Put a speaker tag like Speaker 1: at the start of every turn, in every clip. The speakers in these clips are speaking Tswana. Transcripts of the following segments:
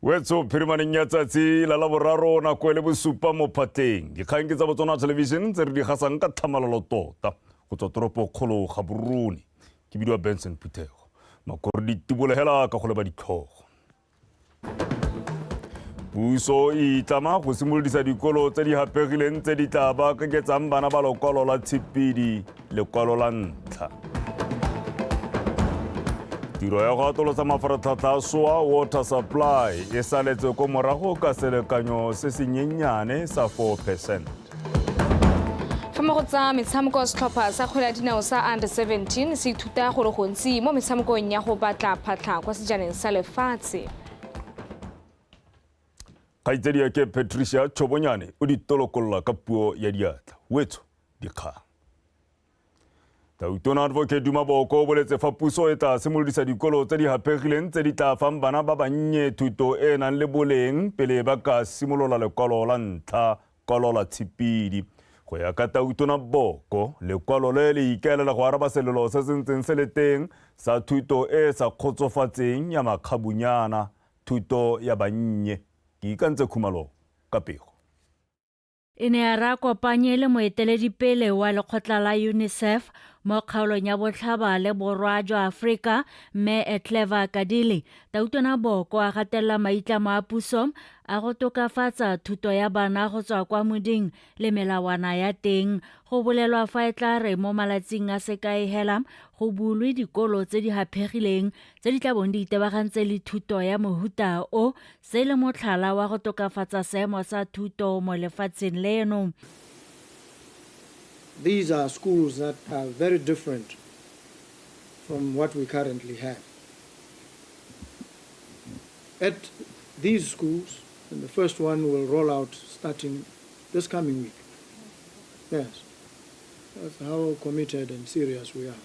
Speaker 1: Wetso phirimaneng ya tsatsi la Laboraro nako e le bosupa mo phatleng. Dikgang ke tsa Botswana Television tse re di gasang ka tlhamalalo tota go tswa toropo kgolo Gaborone. Ke bidiwa Benson Phuthego. Makoro di tibolegela ka go leba ditlhogo. Puso e itlama go simolodisa dikolo tse di hapegileng tse di tla baakanyetsang bana ba lokwalo la tshipidi lekwalo la ntlha. Tiro ya go atolosa mafaratlhatlha a SOA water supply e saletse ko morago ka selekanyo se senyenyane sa 4 percent.
Speaker 2: Fa mo go tsa metshameko, setlhopha sa kgwele ya dinao sa under 17 se ithuta go le gontsi mo metshamekong ya go batla phatlha kwa sejaneng sa lefatshe.
Speaker 1: Kgaitsadi ya ke Patricia Chobonyane o di tolokolola ka puo ya diatla. Wetso dikgang. Tautona Advocate Duma Boko o boletse fa puso e tla simolodisa dikolo tse di haphegileng tse di tla fang bana ba bannye thuto e e nang le boleng pele ba ka simolola lekwalo la ntlha kwalo la tshipidi. Go ya ka Tautona Boko, lekwalo le le ikaelela go araba selelo se se ntseng se le teng sa thuto e e sa kgotsofatseng ya makgabunyana, thuto ya bannye. Ke ikantse Khumalo ka pego.
Speaker 3: E ne ya re a kopanye le moeteledipele wa lekgotla la UNICEF mo kgaolong ya botlhaba le borwa jwa Afrika, Mme Etleva Kadili, Tautona Boko a gatelela maitlamo a puso a go tokafatsa thuto ya bana go tswa kwa moding le melawana ya teng. Go bolelwa fa e tla re mo malatsing a sekae hela go bulwe dikolo tse di haphegileng tse di tla bong di itebagantse le thuto ya mohuta o, se le motlhala wa go tokafatsa seemo sa thuto mo lefatsheng leno.
Speaker 4: These are schools that are very different from what we currently have. At these schools, and the first one will roll out starting this coming week. Yes, that's how committed and serious we are.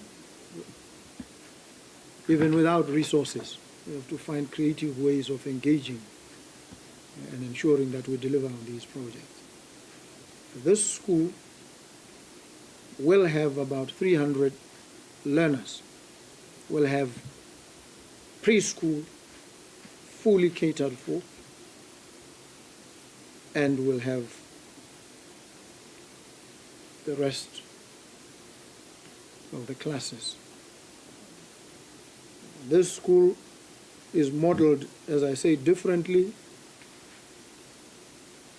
Speaker 4: Even without resources, we have to find creative ways of engaging and ensuring that we deliver on these projects. This school will have about 300 learners, will have preschool fully catered for, and will have the rest of the classes. This school is modeled, as I say, differently.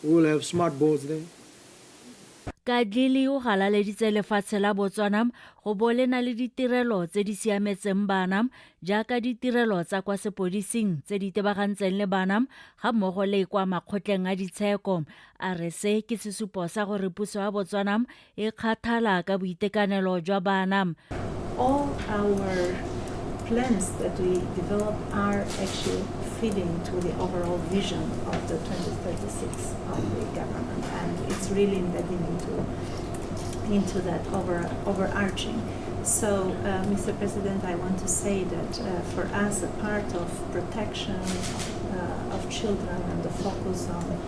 Speaker 4: We will have smart boards there.
Speaker 3: Kadlili o galaleditse lefatshe la Botswana go bo le na le ditirelo tse di siametseng bana jaaka ditirelo tsa kwa sepodising tse di itebagantseng le bana ga mmogo le kwa makgotleng a ditsheko. A re se ke sesupo sa gore puso ya Botswana e kgathala ka boitekanelo jwa bana.
Speaker 5: All our plans that we develop are actually feeding to the overall vision of the 2036 of the government, and it's really embedding into that overarching. So, Mr. President, I want to say that for us, a part of protection of children and the focus on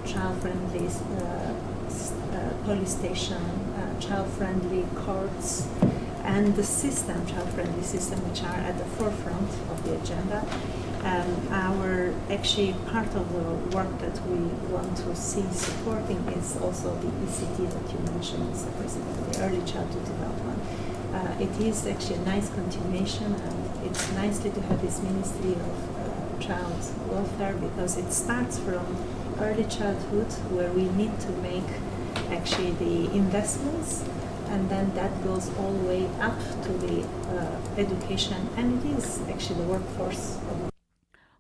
Speaker 5: child-friendly police station, child-friendly courts, and the system, child-friendly system, which are at the forefront of the agenda. Our actually part of the work that we want to see supporting is also the ECD that you mentioned, Mr. President, the early childhood development. It is actually a nice continuation, and it's nicely to have this Ministry of Child Welfare, because it starts from early childhood, where we need to make actually the investments, and then that goes all the way up to the education, and it is actually the workforce.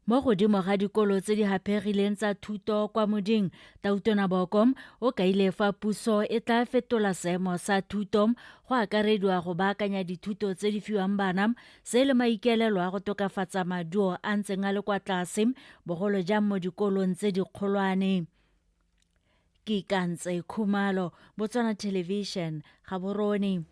Speaker 3: Mo godimo ga dikolo tse di haphegileng tsa thuto kwa moding, Tautona Boko o kaile fa puso e tla fetola seemo sa thuto go akarediwa go baakanya dithuto tse di fiwang bana, se le maikaelelo a go tokafatsa maduo a ntseng a le kwa tlase, bogolo jang mo dikolong tse dikgolwane. Ke Ikantse Khumalo, Botswana Television, Gaborone.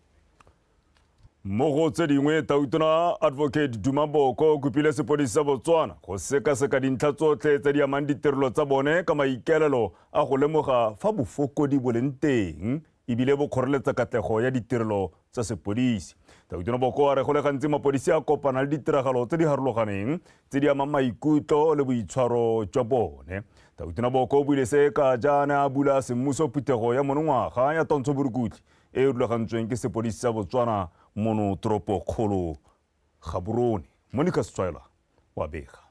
Speaker 1: Mo go tse dingwe, Tautona Advocate Duma Boko o kopile sepodisi sa Botswana go sekaseka dintlha tsotlhe tse di amang ditirelo tsa bone ka maikaelelo a go lemoga fa bofokodi bo leng teng. e bile bo kgoreletsa katlego ya ditirelo tsa sepodisi. Tautona Boko a re go le gantsi mapodisi a kopana le ditiragalo tse di harologaneng tse di amang maikutlo le boitshwaro jwa bone. Tautona Boko o buile se ka jaana a bula semmuso phuthego ya monongwaga ya twantsho borukutlhi e e rulagantsweng ke sepodisi sa Botswana mono toropokgolo Gaborone. Monica Setswaela wa bega.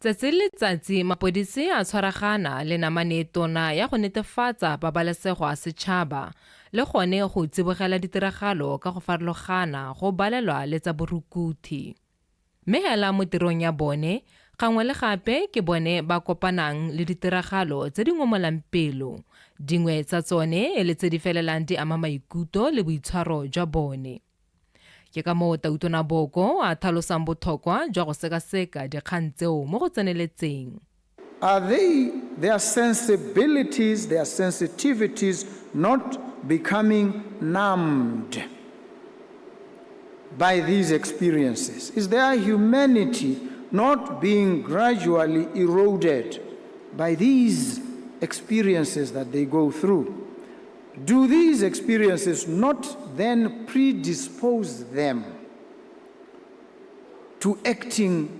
Speaker 6: Tsatsi le letsatsi mapodisi a tshwaragana le namane e tona ya go netefatsa pabalesego a setšhaba le gone go tsibogela ditiragalo ka go farologana go balelwa le tsa borukuthi. Mme hela mo tirong ya bone, gangwe le gape ke bone ba kopanang le ditiragalo tse di ngomolang pelo, dingwe tsa tsone e le tse di felelang di ama maikuto le boitshwaro jwa bone. Ke ka moo Tautona Boko a thalosang bothokwa jwa go sekaseka dikgang tseo mo go tseneletseng.
Speaker 7: Are they, their sensibilities, their sensitivities not becoming numbed by these experiences? Is their humanity not being gradually eroded by these experiences that they go through? Do these experiences not then predispose them to acting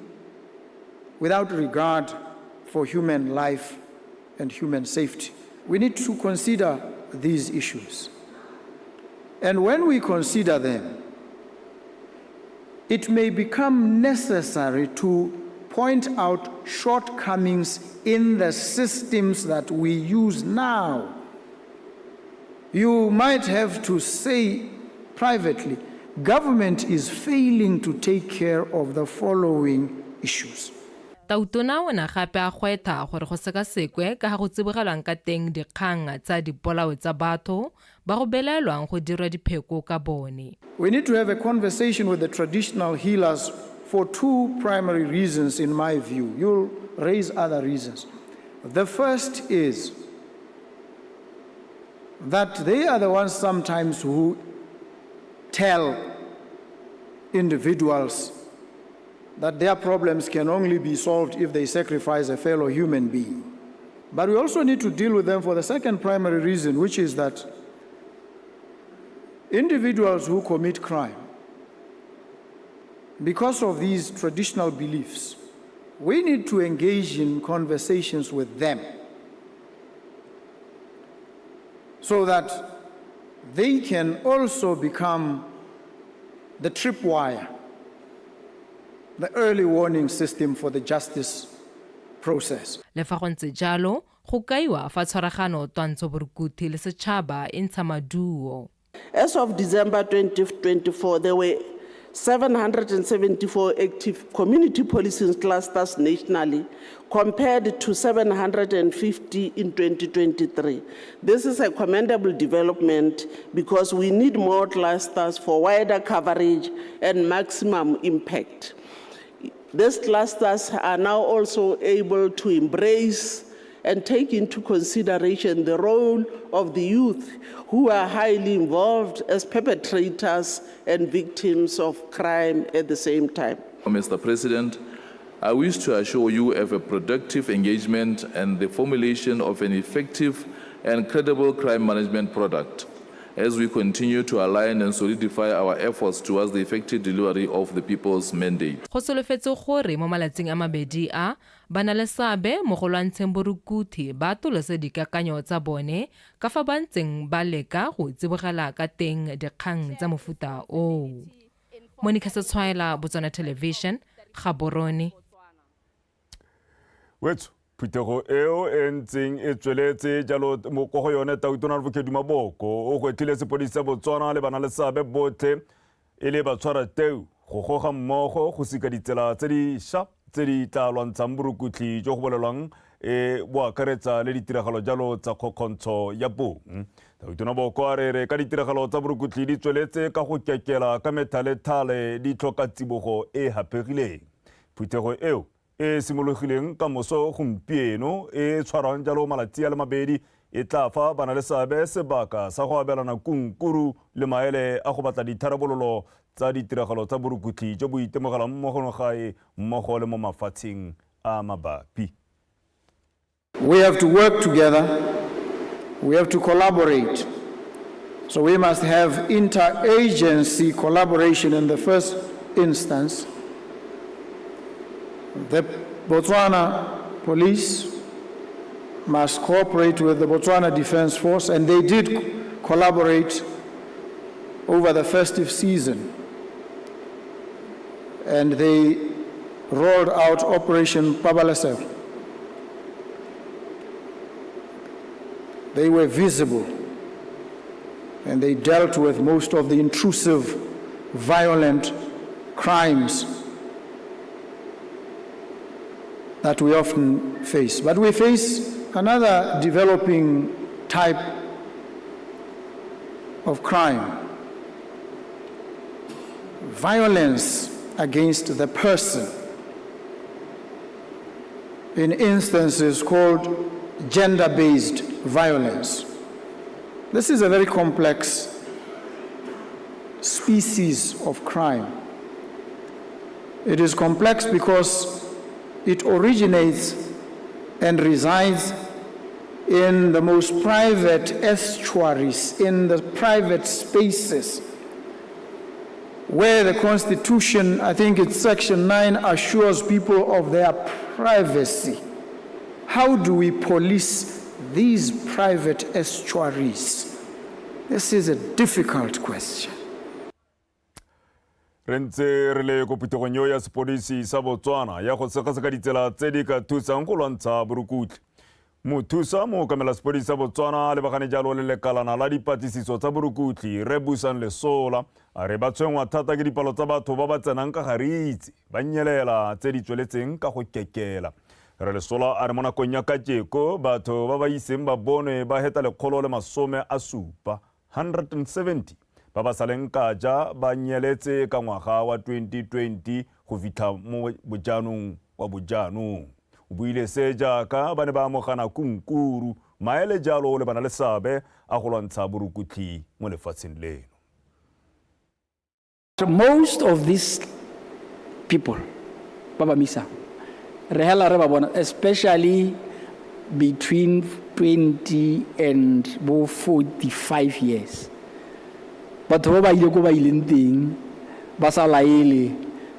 Speaker 7: without regard for human life and human safety? We need to consider these issues. And when we consider them, it may become necessary to point out shortcomings in the systems that we use now. You might have to say privately, government is failing to take care of the following issues.
Speaker 6: Tautona o ne gape a gwetha gore go sekasekwe ka ga go tsibogelwang ka teng dikgang tsa dipolao tsa batho ba go belaelwang go dirwa dipheko ka bone.
Speaker 7: We need to have a conversation with the traditional healers for two primary reasons, in my view. You'll raise other reasons. The first is that they are the ones sometimes who tell individuals that their problems can only be solved if they sacrifice a fellow human being. But we also need to deal with them for the second primary reason, which is that individuals who commit crime, because of these traditional beliefs, we need to engage in conversations with them so that they can also become the tripwire, the early warning system for the justice process.
Speaker 6: Le fa go ntse jalo, go kaiwa fa tshwaragano twantsho borukuthi le setšhaba e ntsha maduo.
Speaker 8: As of December 2024, there were 774 active community policing clusters nationally, compared to 750 in 2023. This is a commendable development because we need more clusters for wider coverage and maximum impact. These clusters are now also able to embrace and take into consideration the role of the youth who are highly involved as perpetrators and victims of crime at the same time.
Speaker 9: Mr. President, I wish to assure you of a productive engagement and the formulation of an effective and credible crime management product as we continue to align and solidify our efforts towards the effective delivery of the people's mandate.
Speaker 6: Go solofetse gore mo malatsing a mabedi a, ba na le seabe mo go lwantsheng borukuthi ba atolose dikakanyo tsa bone ka fa ba ntseng ba leka go tsibogela ka teng dikgang tsa mofuta oo. Monica Setshwaela, Botswana Television, Gaborone.
Speaker 1: Wetso, phuthego eo e ntseng e tsweletse jalo mo ko go yone Tautona Advocate Duma Boko o gwetlhile sepodisi sa Botswana le bana le seabe botlhe e le batshwarateu go goga mmogo go sika ditsela tse di ša tse di tla lwantshang borukutlhi jo go bolelwang e bo akaretsa le ditiragalo jalo tsa kgokgontsho ya bong. Tautona Boko a re re ka ditiragalo tsa borukutlhi di tsweletse ka go kekela ka methalethale di tlhoka tsibogo e haphegileng. Phuthego eo e simologileng ka moso gompieno e tshwarwang jalo malatsi a le mabedi e tla fa bana le seabe sebaka sa go abelana kunkuru le maele a go batla ditharabololo tsa ditiragalo tsa borukutlhi jo bo itemogelang mo go gae mmogo le mo mafatsheng a mabapi.
Speaker 7: We have to work together, we have to collaborate. So we must have interagency collaboration in the first instance. The Botswana police must cooperate with the Botswana Defense Force, and they did collaborate over the festive season. And they rolled out Operation Pabalesego. They were visible, and they dealt with most of the intrusive, violent crimes that we often face. But we face another developing type of crime: violence against the person, in instances called gender-based violence. This is a very complex species of crime. It is complex because it originates and resides in the most private estuaries, in the private spaces, where the Constitution, I think it's Section 9, assures people of their privacy. How do we police these private estuaries? This is a difficult question.
Speaker 1: Re ntse re le ko phuthegong eo ya sepodisi sa Botswana ya go sekaseka ditsela tse di ka thusang go lwantsha borukutlhi. Mothusa mookamela sepodisi sa Botswana a lebagane jalo le lekalana la dipatlisiso tsa borukutlhi, Re Busang Lesola, a re ba tshwenngwa thata ke dipalo tsa batho ba ba tsenang ka gare itse ba nyelela tse di tsweletseng ka go kekela. Re Lesola a re mo nakong ya kajeko batho ba ba iseng ba bonwe ba heta 170, 170 ba ba saleng ka ja ba nyeletse ka ngwaga wa 2020 go fitlha mo bojaanong wa bojaanong. O buile se jaaka ba ne ba amogana kunkuru maele jalo le bana le seabe a go lwantsha borukutlhi mo lefatsheng leno.
Speaker 10: Most of these people ba ba misa re hela re ba bona especially between 20 and bo 45 years. Batho ba ba ile ko ba ileng teng ba sa laele,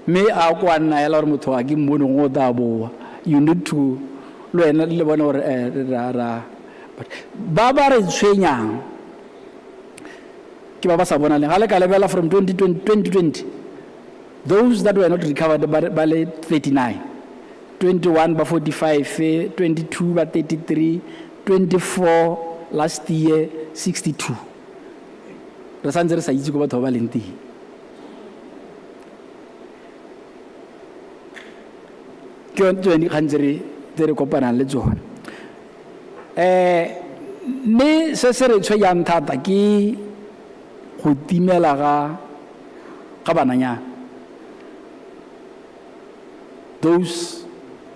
Speaker 10: mme a ko a nna hela gore motho a ke mmone gongwe o tla boa. You need to le wena le bone gore ra ba ba re tshwenyang ke ba ba sa bonaleng. Ga le ka lebela from 2020, those that were not recovered ba le 39, 21 ba 45, 22 ba 33, 24 last year 62. Re santse re sa itse ko batho ba ba leng teng. Ke yone dikgang tse re kopanang le tsone. Mme se se re tshwenyang thata ke go timela ga bananyana. Those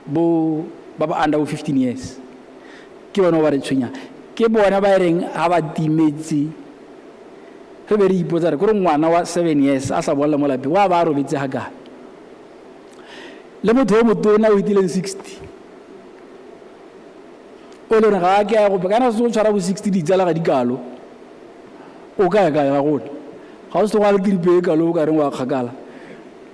Speaker 10: bo ba ba under 15 years ke bone ba re tshwenyang. Ke bone ba e reng ha ba timetse re be re ipotsa re kore ngwana wa 7 years a sa bolla mo lapeng wa ba a robetse ga kae. Le motho o motona o itileng 60 o le gore ga a ke a gope kana se o tshwara bo 60 ditsala ga dikalo o kae kae ga gone ga o se go a le tiripe e kalo o ka reng wa kgakala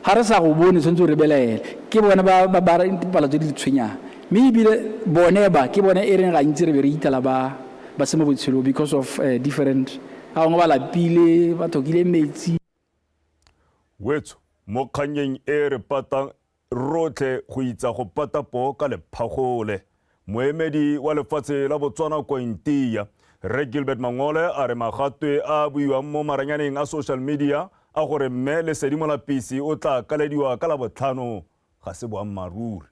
Speaker 10: ga re sa go bone tshwanetse o re belaele. Ke bone ba ba dipalo tse di tshwenyang, mme ebile bone ba ke bone e reng gantsi re be re itela ba ba se mo botshelong because of different ga bangwe ba lapile ba tlhokile metsi.
Speaker 1: Wetso mo kgannyeng e re patang rotlhe go itsa go pata poo ka lephagole. Moemedi wa lefatshe la Botswana kwa India, Rre Gilbert Mangole, a re magatwe a a buiwang mo maranyaneng a social media a gore mme Lesedi Molapisi o tla kalediwa ka Labotlhano ga se boammaaruri.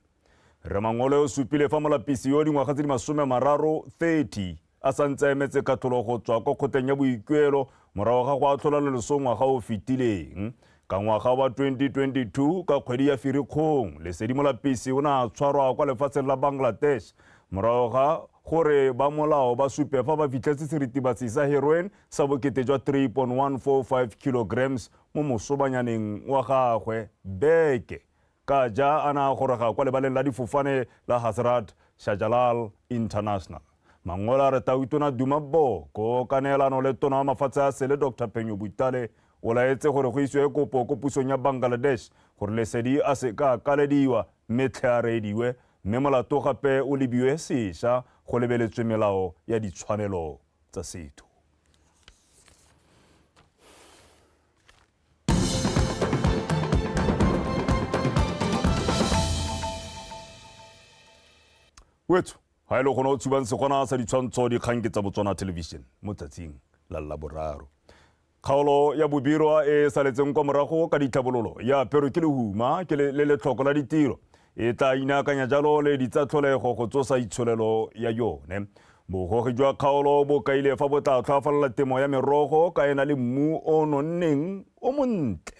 Speaker 1: Rre Mangole o supile fa Molapisi yo dingwaga tse di 30, 30, a santse a emetse katlholo go tswa kwa kgotleng ya boikuelo morago ga go atlhola loleso ngwaga o fetileng. Ka ngwaga wa 2022 ka kgwedi ya Firikgong, Lesedi Molapisi o ne a tshwarwa kwa lefatsheng la Bangladesh morago ga gore ba molao ba supe fa ba fitlhetse seritibatsi sa heroin sa bokete jwa 3.145 kilograms mo mosobanyaneng wa gagwe beke ka ja a ne a goroga kwa lebaleng la difofane la Hazrat Shahjalal International. Mangola a re Tautona Duma Boko ka neelano le tona wa mafatshe a sele Dr Phenyo Butale o laetse gore go isiwe kopo ko pusong ya Bangladesh gore Lesedi a se ka kalediwa mme tlhe a reediwe mme molato gape o lebiwe sešwa go lebeletswe melao ya ditshwanelo tsa setho. Wetso, ga e le gone o tshubang segona sa ditshwantsho dikgang ke tsa Botswana Television mo tsatsing la Laboraro. Kgaolo ya Bobirwa e e saletseng kwa morago ka ditlhabololo ya aperwe ke lehuma ke le letlhoko la ditiro e tla inaakanya jalo le ditsatlholego go tsosa itsholelo ya yone. Bogogi jwa kgaolo bo kaile fa bo tla tlhoafalela temo ya merogo ka e na le mmu o nonneng o montle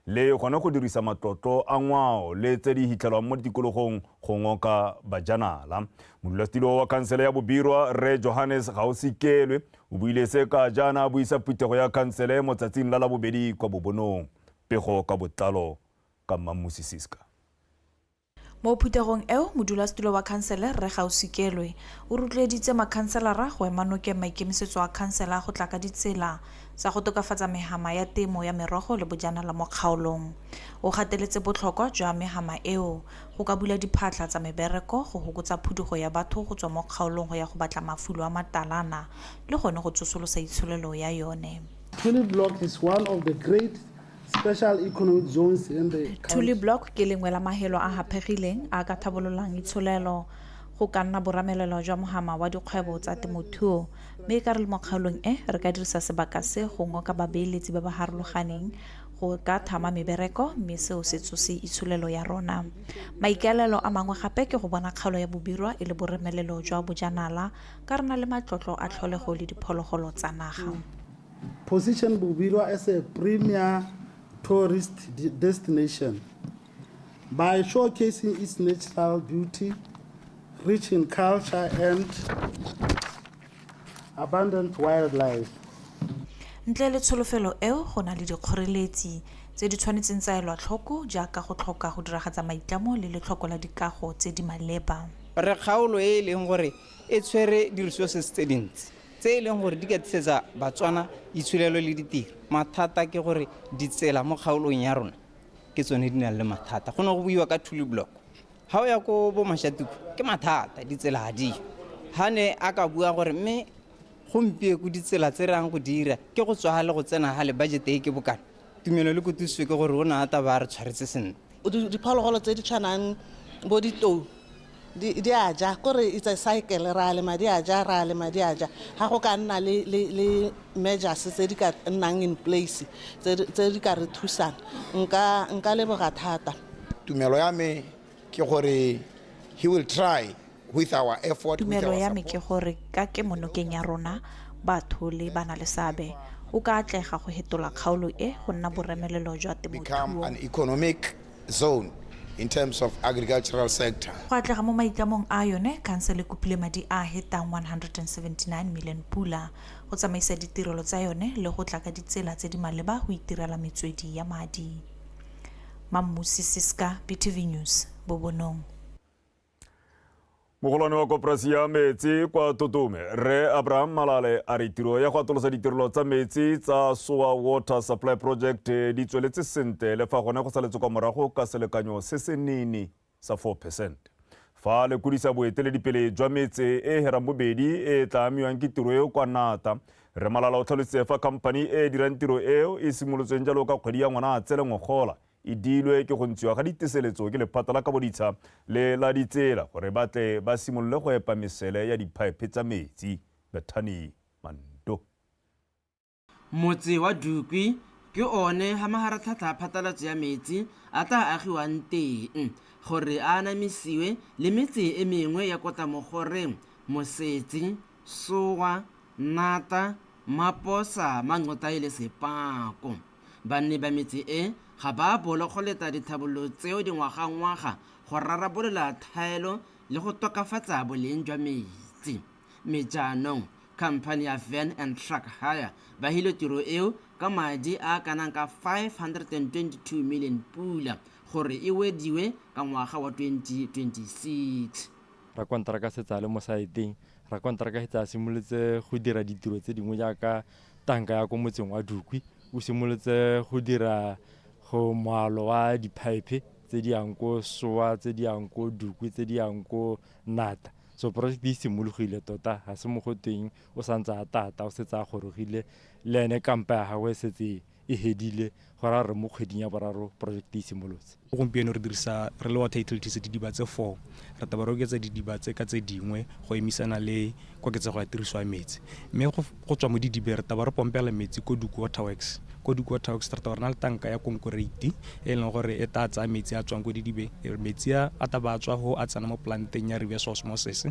Speaker 1: le gone go dirisa matlotlo a ngwao le tse di hitlhelwang mo tikologong go ngoka bajanala. Modulasetilo wa khansele ya Bobirwa, Rre Johannes Gaosikelwe, o buile se ka jaana a buisa phuthego ya khansele mo tsatsing la Labobedi kwa Bobonong. Pego ka botlalo ka Mmamusi Siska.
Speaker 11: Mo phuthegong eo, modulasetulo wa khansele, Rre Gaosikelwe, o rotloeditse makhanselara go ema nokeng maikemisetso a khansele a go tla ka ditsela tsa go tokafatsa mehama ya temo ya merogo le bojanala mo kgaolong. O gateletse botlhokwa jwa mehama eo go ka bula diphatlha tsa mebereko, go hokotsa phudugo ya batho go tswa mo kgaolong go ya go batla mafulo a matalana le gone go tsosolosa itsholelo ya yone.
Speaker 12: Tuli Block is one of the great special economic zones in the
Speaker 11: Tuli Block ke lengwe la mahelo a haphegileng a ka thabololang itsholelo go ka nna boramelelo jwa mohama wa dikgwebo tsa temothuo, mme e ka re le mo kgaolong e re ka dirisa sebaka se go ngoka babeeletsi ba ba harologaneng go ka thama mebereko, mme seo se tsose itsholelo ya rona. Maikaelelo a mangwe gape ke go bona kgaolo ya Bobirwa e le boremelelo jwa bojanala ka re na le matlotlo a tlholego le diphologolo tsa naga.
Speaker 12: Position Bobirwa as a premier tourist destination by showcasing its natural beauty, rich in culture and abundant wildlife.
Speaker 11: Ntle le tsholofelo eo, go na le dikgoreletsi tse di tshwanetseng tsa elwa tlhoko jaaka go tlhoka go diragatsa maitlamo le letlhoko la dikago tse di maleba.
Speaker 13: Re kgaolo e e leng gore e tshwere di-resources tse dintsi tse e leng gore di ka tlisetsa Batswana itsholelo le ditiro. Mathata ke gore ditsela mo kgaolong ya rona ke tsone di nang le mathata. Go ne go buiwa ka Tuli Block. Ha o ya ko bo Mashatuku ke mathata, ditsela ga diyo. Ha ne a ka bua gore mme gompieko ditsela tse re yang go dira ke go tswa le go tsena ga le budget e ke bokana. Tumelo le kutlwisiso ke gore o ne a tla ba re tshwaretse sentle.
Speaker 8: Diphologolo tse di tshwanang bo ditou di a ja, kore it's a cycle, ra lema di a ja, ra lema di a ja. Ga go ka nna le measures tse di ka nnang in place tse di ka re thusang, nka leboga thata.
Speaker 14: Tumelo ya me ke gore he will try with our effort, with
Speaker 11: Tumelo
Speaker 14: our
Speaker 11: ya me ke
Speaker 14: support.
Speaker 11: gore ka kemonokeng ya rona batho le bana le seabe, o ka atlega go hetola kgaolo e go nna boremelelo jwa
Speaker 14: Become
Speaker 11: temothuo.
Speaker 14: an economic zone in terms of agricultural sector.
Speaker 11: Go atlega mo maitlamong a yone, khansele e kopile madi a hetang 179 million pula go tsamaisa ditirelo tsa yone le go tla ka ditsela tse di maleba go itirela metswedi ya madi. Mammusi Siska, BTV News, Bobonong.
Speaker 1: Mogolwane wa koporasi ya metsi kwa Totome, Rre Abraham Malale, a re tiro ya go atolosa ditirelo tsa metsi tsa Soa Water Supply Project di tsweletse sentle le fa gone go saletse kwa morago ka selekanyo se se nene sa 4%. Fa lekodisa boeteledipele jwa metse e herang bobedi e tla amiwang ke tiro eo kwa Nata, Rre Malala o tlhalositse fa khamphani e e dirang tiro eo e simolotsweng jalo ka kgwedi ya Ngwanatsele ngogola e dilwe ke go ntshiwa ga diteseletso ke lephata la kaboditsha le la ditsela gore ba tle ba simolole go epa mesele ya diphaephe tsa metsi. Bethany Mando.
Speaker 15: Motse wa Dukwi ke one ha maharatlhatlha a phatlalatso ya metsi a tla agiwang teng gore a anamisiwe le metse e mengwe ya Kotlamogoreng, Mosetsi, Sowa, Nata, Maposa, Manqotae le Sepako. Banni ba metse e ga ba bolo go leta ditlhabololo tseo dingwagangwaga go rarabolola thaelo le go tokafatsa boleng jwa metsi. Mme jaanong khamphani ya Van and Truck Hire ba hile tiro eo ka madi a kanang ka 522 million pula gore e wediwe ka ngwaga wa 2026.
Speaker 16: Rakonteraka setse a le mo saeteng, Rakonteraka setse a simolotse go dira ditiro tse dingwe jaaka tanka ya ko motseng wa Dukwi, o simolotse go dira go moalo wa diphaephe tse di yang ko Soa, tse di yang ko Dukwi, tse di yang ko Nata. So project e simologile tota, ga se mo go tweng o santse a tata, o setse a gorogile, le ene kampa ya gagwe e setse e hedile, go raya gore mo kgweding ya boraro project e simolotse.
Speaker 17: Gompieno re dirisa re le water utilities didiba tse 4, re tla ba re oketsa didiba tse ka tse dingwe go emisana le koketsego ya tiriso ya metsi. Mme go tswa mo didibeng re tla ba re pompela metsi ko Duku Water Works. Ko Duku Water Works re tla ba re na le tanka ya konkoreiti e e leng gore e tla tsaya metsi a tswang ko didibeng. Metsi a a tla ba a tswa go a tsena mo planteng ya reverse osmosis.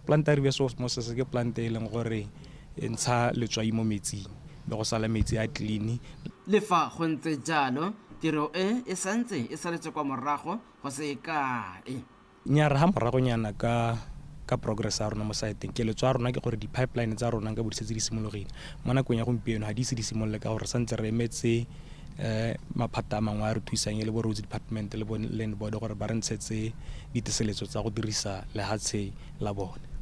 Speaker 17: Plant ya reverse osmosis ke plant e leng gore e ntsha letswai mo metsing mme go sala metsi a clean.
Speaker 15: Le fa go ntse jalo, tiro e e santse e saletse kwa morago go se kae.
Speaker 17: Nnyaa, re ha moragonyana ka ka progress ya rona mo site-eng. Keletso ya rona ke gore di-pipeline tsa rona nka bo di setse di simologile. Mo nakong ya gompieno ga di ise di simolole ka gore re santse re emetse maphata a mangwe a re thusang e le bo Roads Department le bo Land Board gore ba re ntshetse diteseletso tsa go dirisa lehatshe la bone.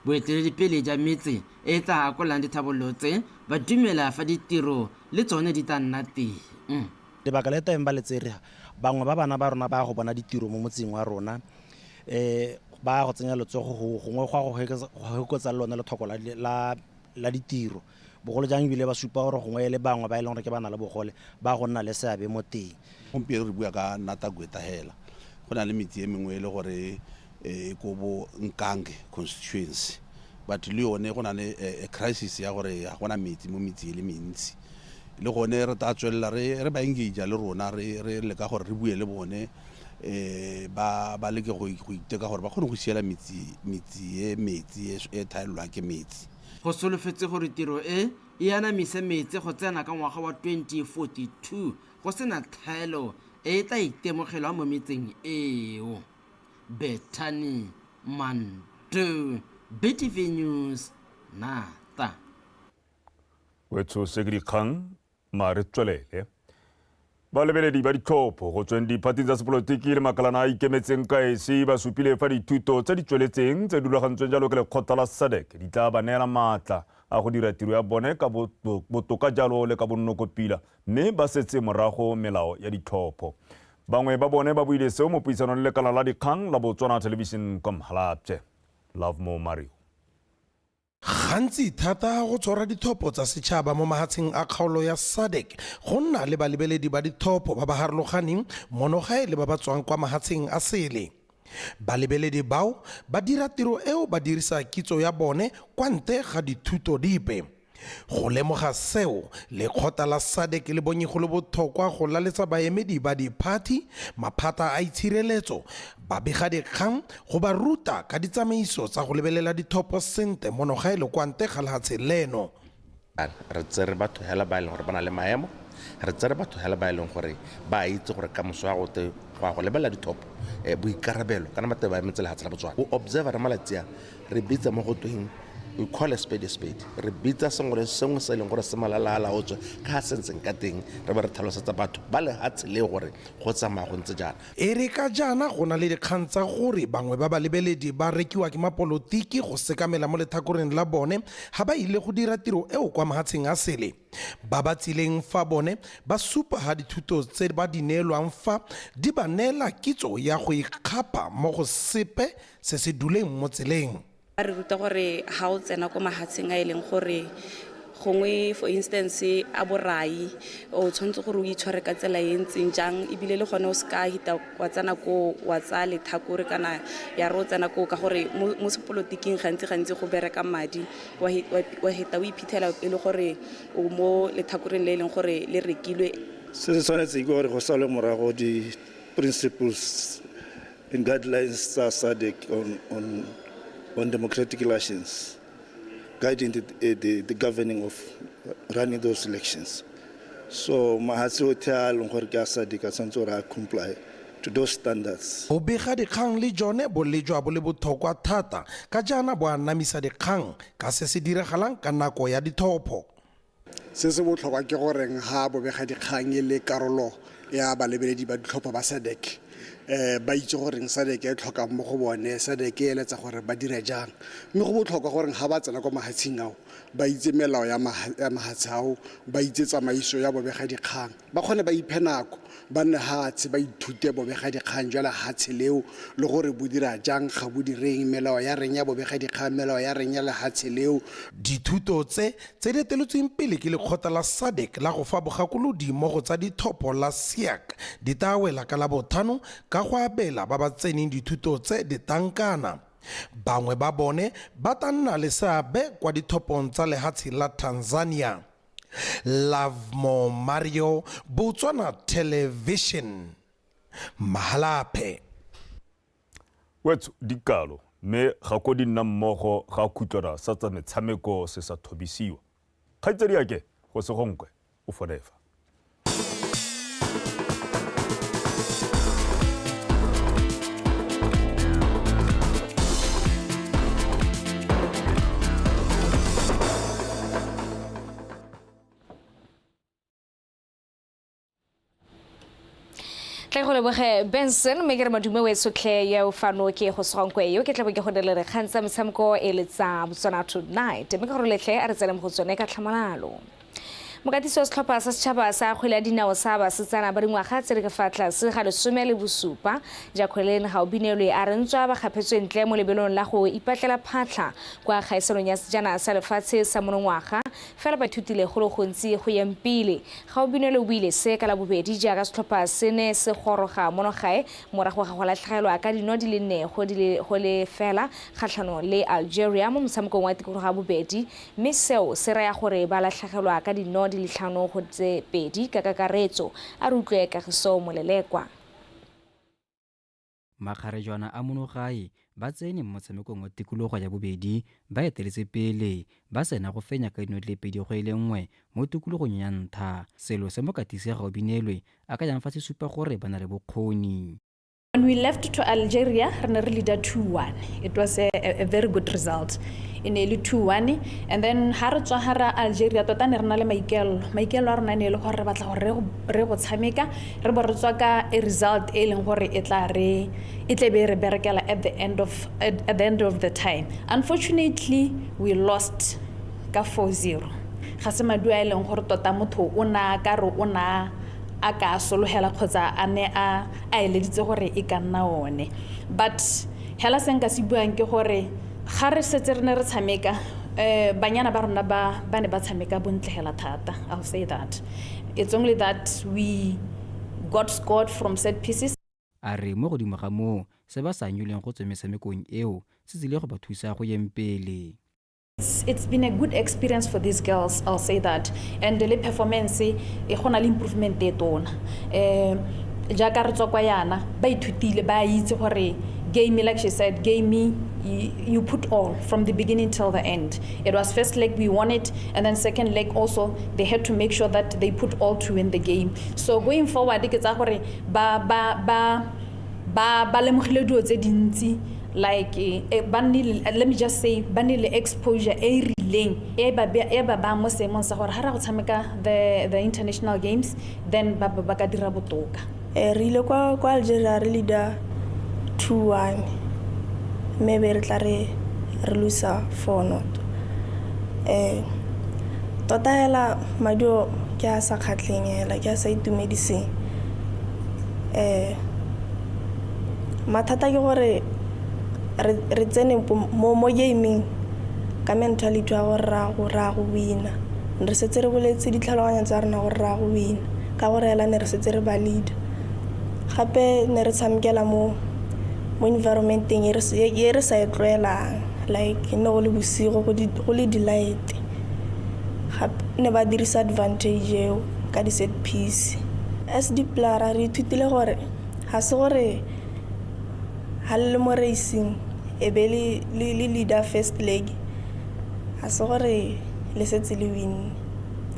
Speaker 15: Boeteledipele ja metse e e tla akolang ditlhabololo tse ba dumela fa ditiro le tsone di tla nna teng.
Speaker 18: Lebaka le teng ba le tsere, bangwe ba bana ba rona ba ya go bona ditiro mo motseng wa rona, ba ya go tsenya letsogo go gongwe go ya go hekotsa le lone letlhoko la ditiro, bogolo jang ebile ba supa gore gongwe e le bangwe ba e leng gore ke ba na le bogole ba go nna le seabe mo teng.
Speaker 19: Gompieno re bua ka Nata Gweta hela, go na le metse e mengwe e le gore e ko bo Nkange constituency, but le yone go na le crisis ya gore ga gona metsi mo metse e le mentsi. Le gone re tla tswelela re ba engage le rona, re leka gore re bue le bone, ba leke go iteka gore ba kgone go siela metsi e metsi e thaelelwang ke metsi.
Speaker 15: Go solofetse gore tiro e e anamise metsi go tsena ka ngwaga wa 2042 go sena thaelo e e tla itemogelwang mo metseng eo. Bethany Manto, BTV News, Nata.
Speaker 1: Wetsho se ke dikgang, ma re tswelele. Balebeledi ba ditlhopho go tsweng diphating tsa sepolotiki le makalana a ikemetseng ka esi ba supile fa dithuto tse di tsweletseng tse di rulagantsweng jalo ke lekgotla la SADC di tla ba neela maatla a go dira tiro ya bone ka botoka jalo le ka bonnokopila, mme ba setse morago melao ya ditlhopho. Bangwe ba bone ba buile seo mo puisanong le lekala la dikgang la Botswana Television kwa Mhalapye. Lovemore Mario.
Speaker 20: Gantsi thata go tshwara dithopo tsa setšhaba mo mahatsheng a kgaolo ya SADC go nna le balebeledi ba dithopo ba ba harologaneng mono gae le ba ba tswang kwa mahatsheng a sele. Balebeledi bao ba dira tiro eo ba dirisa kitso ya bone kwa ntle ga dithuto dipe. Go lemoga seo, lekgotla la SADC le bonye go le botlhokwa go laletsa baemedi ba diphathi, maphata a itshireletso, babegadikgang go ba ruta ka ditsamaiso tsa go lebelela dithopo sentle mono gae le kwa ntle ga lehatshe leno.
Speaker 21: Re tsere batho hela ba e leng gore ba na le maemo, re tsere batho hela ba e leng gore ba a itse gore kamoso ya go te go ya go lebelela dithopo, boikarabelo kana batho ba emetse lehatshe la Botswana. Go observer re malatsi a re bitsa mo go tweng we call a spade a spade, re bitsa sengwe le sengwe se e leng gore se malala a laotswe ka ga sentseng ka teng, re be re tlhalosetsa batho ba lehatshe le gore go tsamaya go ntse jaana.
Speaker 20: E re ka jaana go na le dikgang tsa gore bangwe ba balebeledi ba rekiwa ke mapolotiki go sekamela mo lethakoreng la bone ga ba ile go dira tiro eo kwa mahatsheng a sele, ba ba tsileng fa bone ba supa ha dithuto tse ba di neelwang fa di ba neela kitso ya go ikgapha mo go sepe se se duleng mo tseleng.
Speaker 22: Ba re ruta gore ha o tsena ko mahatsheng a e leng gore gongwe for instance a borai, o tshwanetse gore o itshware ka tsela e ntseng jang, ebile le gone o seka hita wa tsena ko wa tsaya lethakore kana ya re o tsena ko, ka gore mo sepolotiking gantsi gantsi go bereka madi, wa heta o iphitlhela e le gore o mo lethakoreng le e leng gore le rekilwe.
Speaker 23: Se se tshwanetseng ke gore go salwe morago di-principles and guidelines tsa SADC on democratic elections, guiding the governing of running those elections. So mahatshe otlhe a leng gore ke a SADC a tshwanetse gore a comply to those standards.
Speaker 20: Go bega dikgang le jone bo lejwa bo le botlhokwa thata ka jaana bo anamisa dikgang ka se se diragalang ka nako ya dithopo.
Speaker 24: Se se botlhokwa ke goreng ga bobega dikgang e le karolo ya balebeledi ba ditlhopho ba SADC, Ba itse goreng SADC e tlhokang mo go bone, SADC e eletsa gore ba dire jang, mme go botlhokwa goreng ga ba tsena kwa mahatsheng ao ba itse melao ya mahatshe ao, ba itse tsamaiso ya bobegadikgang, ba kgone ba iphe nako ba nne hatshe ba ithute bobegadikgang jwa lehatshe leo le gore bo dira jang, ga bo direng, melao ya reng ya bobegadikgang, melao ya reng ya lehatshe leo.
Speaker 20: Dithuto tse tse di eteletsweng pele ke lekgotla la SADC la go fa bogakolodi mo go tsa dithopo la SIAC di tla wela ka Labotlhano ka go abela ba ba tseneng dithuto tse ditankana. Bangwe ba bone ba tla nna le seabe kwa dithopong tsa lehatshe la Tanzania. Lovemore Mario, Botswana Television, Mahalapye.
Speaker 1: Wetso dikalo mme ga ko di nna mmogo ga khutlwana sa tsa metshameko se sa thobisiwa. Kgaitsadiake go se gonkwe o fonefa.
Speaker 2: Tla go leboge Benson, mme ke re madume o e sotlhe eo fano ke go segonkwe yo ke tlabo ke go dele dikgang tsa metshameko e le tsa Botswana Tonight, mme ke gore letlhe a re tsene mo go tsone ka tlhamalalo. Mokatisi wa setlhopha sa setšhaba sa kgwele ya dinao sa basetsana ba dingwaga tse di ka fa tlase ga 17, Jacqueline Gaobinelwe, a re ntswa ba kgaphetswe ntle mo lebelong la go ipatlela phatlha kwa kgaisanong ya sejana sa lefatshe sa monongwaga, fela ba ithutile go le gontsi go yeng pele. Gaobinelwe o buile se ka Labobedi jaaka setlhopha se ne se goroga mono gae morago ga go latlhegelwa ka dino di le 4 go 0 kgatlhanong le Algeria mo motshamekong wa tikologo ya bobedi, mme seo se raya gore ba latlhegelwa ka dino di le 5 go tse 2 ka kakaretso. A re utlwe Kagiso Molelekwa.
Speaker 3: Makgarejwana a mono gae ba tsene mo motshamekong wa tikologo ya bobedi ba eteletse pele, ba sena go fenya ka dino di le 2 go e le 1 mo tikologong ya ntlha. Selo se mokatisi Gaobinelwe a ka yang fa se supa gore ba na le bokgoni.
Speaker 4: When we left to Algeria, re ne re leader 2-1. It was a very good result. E ne e le 2-1. And then ha re tswa hara Algeria, tota ne re na le maikaelelo. Maikaelelo a rona ne e le gore re batla gore re go tshameka, re bo re tswa ka a result e leng gore e tla re, e tle be re berekela at the end of, at, at the end of the time. Unfortunately, we lost ka 4-0. Ga se maduo a e leng gore tota motho o na ka re o na a ka sologela kgotsa a ne a eleditse gore e ka nna one. But hela se nka se buang ke gore ga re setse re ne re tshameka, banyana ba rona ba ne ba tshameka bontle hela thata. I'll say that. It's only that we got scored from set pieces.
Speaker 3: A re mo godimo ga moo, se ba sa anyuleng go tswa metshamekong eo se tsile go ba thusa go yeng pele.
Speaker 4: It's been a good experience for these girls, I'll say that. And the performance, e go na le improvement e tona. Jaaka re tswa kwa yana, ba ithutile, ba itse gore game, like she said, game, you put all from the beginning till the end. It was first leg we won it, and then second leg also they had to make sure that they put all to win the game. So going forward, ke tsa gore ba lemogile dilo tse dintsi. Like, ba nnile, let me just say, ba nnile exposure e rileng, e ba be, e ba ba mo seemong sa gore ha ra go tshameka the international games, then ba ka dira botoka.
Speaker 5: Re ile kwa Algeria re leader 2-1, mme be re tla re losa 4-0. Tota hela maduo ke a sa kgatlheng hela, ke a sa itumediseng. Mathata ke gore re tsene mo gaming ka mentality ya gore ra go wina. Re setse re boletse ditlhaloganyo tsa rona gore ra go wina, ka gore hela ne re setse re ba leader. Gape ne re tshamekela mo environmenteng e re sa e tlwaelang, like ne go le bosigo, go le di-light. Gape ne ba dirisa advantage eo ka di-set piece. As di-player re ithutile gore ga se gore ha le le mo racing e be le leader first leg, ga se gore le setse le win.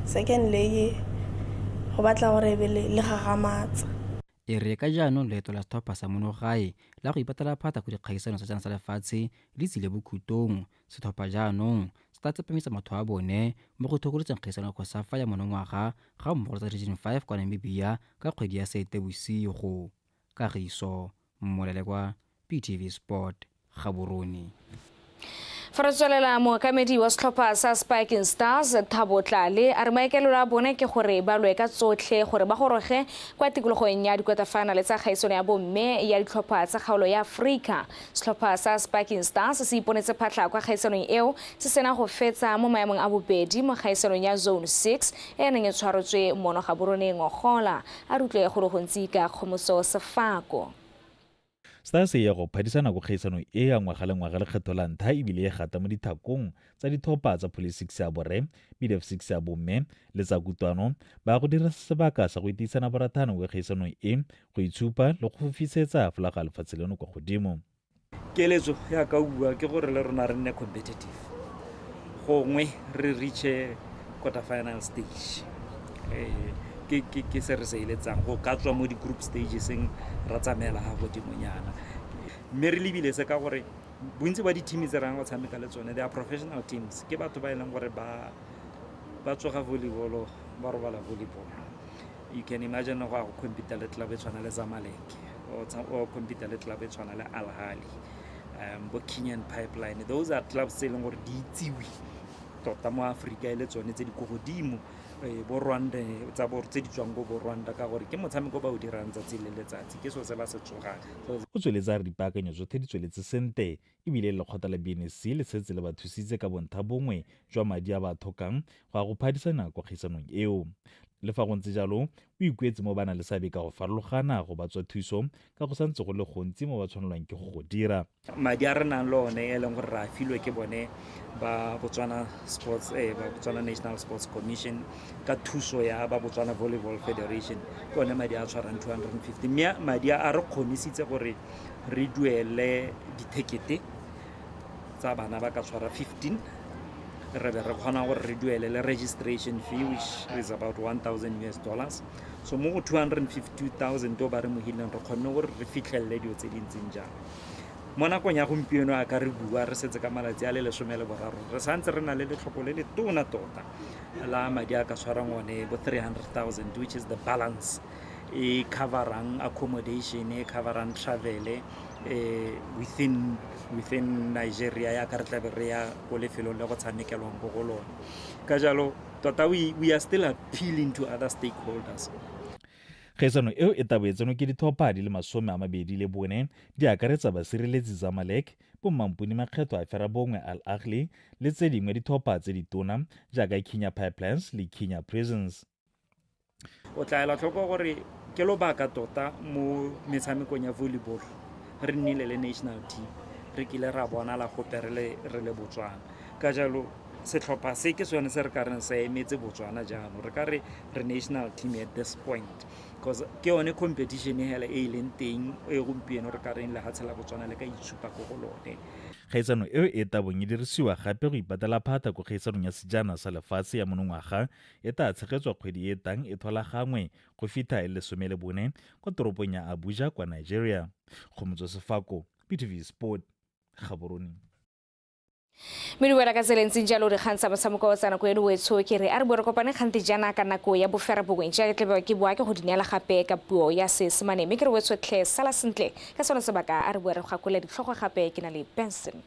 Speaker 5: Second leg go batla gore e be le gagamatsa.
Speaker 3: E re ka jaanong leeto la setlhopha sa mono gae la go ipatela phata ko dikgaisano tsa sejana sa lefatshe le tsile bokhutlong, setlhopha jaanong se tla tsepamisa matho a bone mo go thokoletseng kgaisano ya COSAFA ya monongwaga ga mmogo le tsa Region 5 kwa Namibia ka kgwedi ya Seetebosigo. Kagiso Molelekwa, BTV Sport, Gaborone.
Speaker 2: Fa re tswelela, mookamedi wa setlhopha sa Spiking Stars, Thabo Tlale, a re maikaelelo a bone ke gore ba lwe ka tsotlhe gore ba goroge kwa tikologong ya dikotafana tsa kgaisano ya bomme ya ditlhopha tsa kgaolo ya Aforika. Setlhopha sa Spiking Stars se iponetse phatlha kwa kgaisanong eo se sena go fetsa mo maemong a bobedi mo kgaisanong ya Zone 6 e e neng e tshwaretswe mono Gaborone ngogola. A re utlwe go le gontsi ka Kgomotso Sefako.
Speaker 6: Stars e ya go phadisana ko kgaisanong e ya ngwaga le ngwaga lekgetho la ntlha, ebile e gata mo dithakong tsa dithopa tsa Police 6 ya borre, BDF 6 ya bomme le tsa Kutlwano. Ba go dira sebaka sa go itiisana borathano ko kgaisanong e, go itshupa le go fofisetsa folaga lefatshe leno kwa godimo.
Speaker 7: Keletso ya ka bua ke gore le rona re nne competitive, gongwe re reache quarter final stage. Ke se re se eletsang, go ka tswa mo di-group stageseng ra tsamaela ga godimonyana. Mme re lebile se ka gore bontsi ba di-team tse rang go tshameka le tsone, they are professional teams, ke batho ba e leng gore ba tsoga volleyball, ba robala volleyball. You can imagine go ya go compete le club e tshwana le Zamalek or compete le club e tshwana le Al Ahly, bo Kenyan Pipeline. Those are clubs tse e leng gore di itsiwe tota mo Aforika e le tsone tse di ko godimo, bo Rwanda, tsa bo tse di tswang ko bo Rwanda, ka gore ke motshameko ba o dirang tsatsi le letsatsi, ke selo se ba se tsogang.
Speaker 6: O tsweletse a re dipaakanyo tsotlhe di tsweletse sente, ebile lekgotla la BNSC le setse le ba thusitse ka bontha bongwe jwa madi a ba tlhokang go ya go phadisana kwa kgaisanong eo. Le fa go ntse jalo, o ikuetse mo ba nang le seabe ka go farologana go ba tswa thuso, ka go santse go le gontsi mo ba tshwanelwang ke go go dira.
Speaker 7: Madi a re nang le one e leng gore re a filwe ke bone ba Botswana Sports, ba Botswana National Sports Commission ka thuso ya ba Botswana Volleyball Federation, ke one madi a tshwarang 250, mme madi a re kgonisitse gore re duele dithekete tsa bana ba ka tshwara 15, re be re kgona gore re duele le registration fee, which is about $1000. So mo go 252,000 o ba re mohileng, re kgonne gore re fitlhelele dilo tse di ntseng jalo. Mo nakong ya gompieno a ka re bua re setse ka malatsi a le 13, re santse re na le letlhoko le le tona tota la madi a ka tshwarang one bo 300,000, which is the balance e coverang accommodation, e coverang travel within Nigeria ya ka re tlabe re ya ko lefelong le go tshamekelwang ko go lone. Ka jalo tota we are still appealing to other stakeholders.
Speaker 6: Kgaisano eo e tabo e tsenwe ke dithopha di le 24, di akaretsa basireletsi Zamalek, bommampuni makgetho a ferabongwe Al Ahly le tse dingwe dithopha tse ditona jaaka Kenya Pipelines le Kenya Prisons.
Speaker 7: O tla ela tlhoko gore ke lobaka tota mo metshamekong ya volleyball re nnile le national team, re kile ra bonala gope re le Botswana. Ka jalo setlhopha se ke sone se re ka reng se emetse Botswana jaanong, re ka re re national team at this point, because ke yone competition hela e e leng teng e gompieno re ka reng lehatshe la Botswana le ka itshupa ko go lone.
Speaker 6: Kgaisano eo e tabong e dirisiwa gape go ipatela phata ko kgaisanong ya sejana sa lefatshe ya monongwaga e tla tshegetswa kgwedi e tang e thola gangwe go fitlha e le 14 kwa toropong ya Abuja kwa Nigeria. Kgomotso Sefako, BTV Sport, Gaborone.
Speaker 2: Mme di wela ka tsela e ntseng jalo dikgang tsa motshameko tsa nako eno wetsho, ke re a re bo re kopane kgante jaana ka nako ya 9:30, jaaka tlebe ke boa ke go di neela gape ka puo ya Seesemane. Mme ke re wetsho tlhe, sala sentle ka sone sebaka, a re boe re gakola ditlhogo gape ke na le Benson.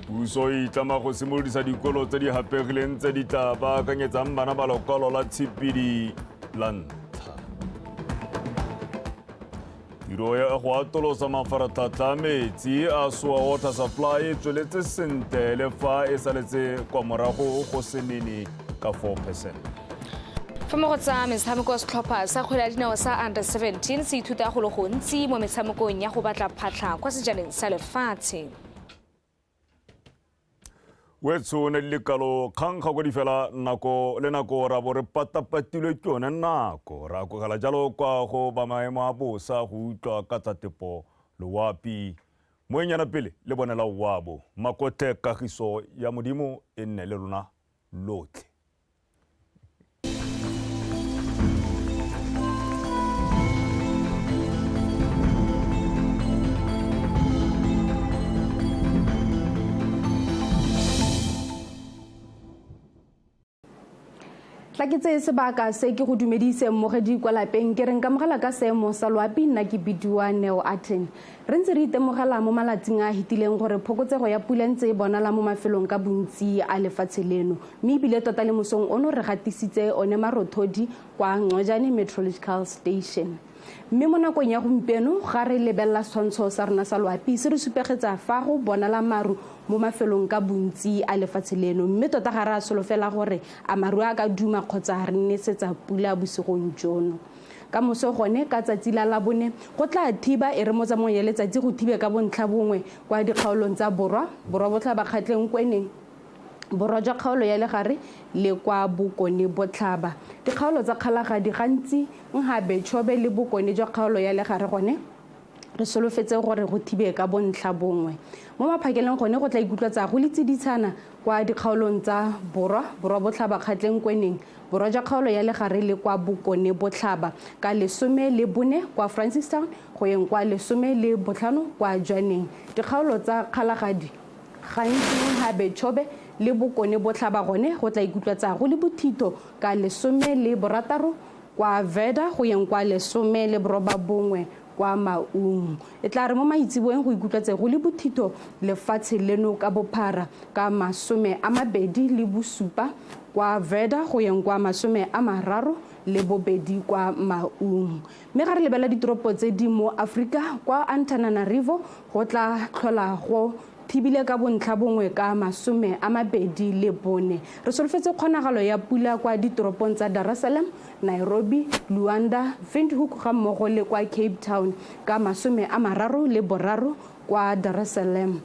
Speaker 1: Puso e itlama go simolodisa dikolo tse di hapegileng tse di tla baakanyetsang bana ba lokwalo la tshipidi la ntlha. Tiro ya go atolosa mafaratlhatlha a metsi a Sowa Water Supply e tsweletse sentle le fa e saletse kwa morago go se nene ka 4%.
Speaker 2: Fa mo go tsa metshameko, setlhopha sa kgwele ya dinao sa under 17 se ithuta go le gontsi mo metshamekong ya go batla phatlha kwa sejaneng sa lefatshe.
Speaker 1: Wetsho ne le kalo kgang ga go di fela nako le nako ra bo re patapatilwe ke yone nako, ra akogela jalo kwa go ba maemo a bosa go utlwa ka tsa tepo loapi. Moenyana pele le bonela wabo makotle, kagiso ya Modimo e nne le lona lotlhe.
Speaker 9: Tla ke tseye sebaka se ke go dumedise mmogedi kwa lapeng ke reng kamogela ka seemo sa loapi. Nna ke bidiwa Neo Aten. Re ntse re itemogela mo malatsing a a fetileng gore phokotsego ya pula ntse e bonala mo mafelong ka bontsi a lefatshe leno, mme ebile tota le mosong ono re gatisitse one marothodi kwa Ncojane Meteorological Station. Mme mo nakong ya gompieno ga re lebelela setshwantsho sa rona sa loapi se re supegetsa fa go bonala maru mo mafelong ka bontsi a lefatshe leno, mme tota ga re a solofela gore a maru a ka duma kgotsa re nesetsa pula bosigong jono. Ka moso gone ka tsatsi la Labone go tla thiba, e re mo tsamaong ya letsatsi go thibe ka bontlha bongwe kwa dikgaolong tsa borwa, borwa botlhaba, Kgatleng, Kweneng, borwa jwa kgaolo ya legare le kwa bokone botlhaba. Dikgaolo tsa Kgalagadi gantsi Nhabe, Chobe le bokone jwa kgaolo ya legare gone re solofetse gore go thibe ka bontlha bongwe. Mo maphakeleng gone go tla ikutlwatsa go le tsiditshana kwa dikgaolong tsa borwa, borwa botlhaba, Kgatleng, Kweneng, borwa jwa kgaolo ya legare le kwa bokone botlhaba, ka 14 kwa Francistown go yeng kwa 15 kwa Jwaneng. Dikgaolo tsa Kgalagadi gantsi Nhabe, Chobe le bokone botlhaba gone go tla ikutlwatsa go le bothitho ka 16 kwa Veda go yeng kwa 19 kwa Maung. E tla re mo maitseboeng go ikutlwatse go le bothitho lefatshe leno ka bophara ka 27 kwa Veda go yeng kwa 32 kwa Maung. Mme ga re lebelela ditoropo tse di mo Aforika, kwa Antananarivo go tla tlhola go thibile ka bontlha bongwe ka 24. Re solofetse kgonagalo ya pula kwa ditoropong tsa Dar es Salaam, Nairobi, Luanda, Windhoek ga mmogo le kwa Cape Town ka 33 kwa Dar es Salaam.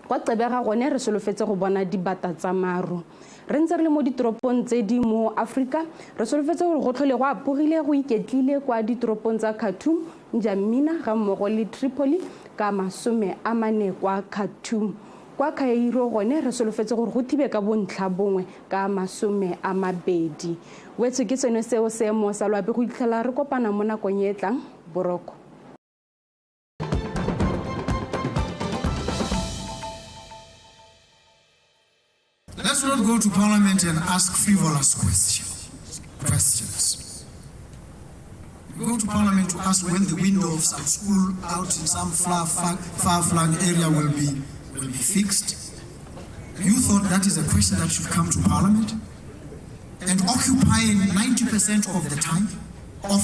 Speaker 9: Kwa Gqeberha gone re solofetse go bona dibata tsa maru. Re ntse re le mo ditoropong tse di mo Aforika, re solofetse gore go tlhole go apogile go iketlile kwa ditoropong tsa Khartoum, N'Djamena ga mmogo le Tripoli ka 40 kwa Khartoum. Kwa Cairo gone re solofetse gore go thibe ka bontlha bongwe ka 20. Wetsho ke sone seo seemo sa loapi go itlhela re kopana mo nakong e tlang. Boroko.
Speaker 10: Let's not go to Parliament and ask frivolous questions. We go to Parliament to ask when the window of some school out in some far-flung area will be fixed. You thought that is a question that should come to Parliament and occupying 90% of the time of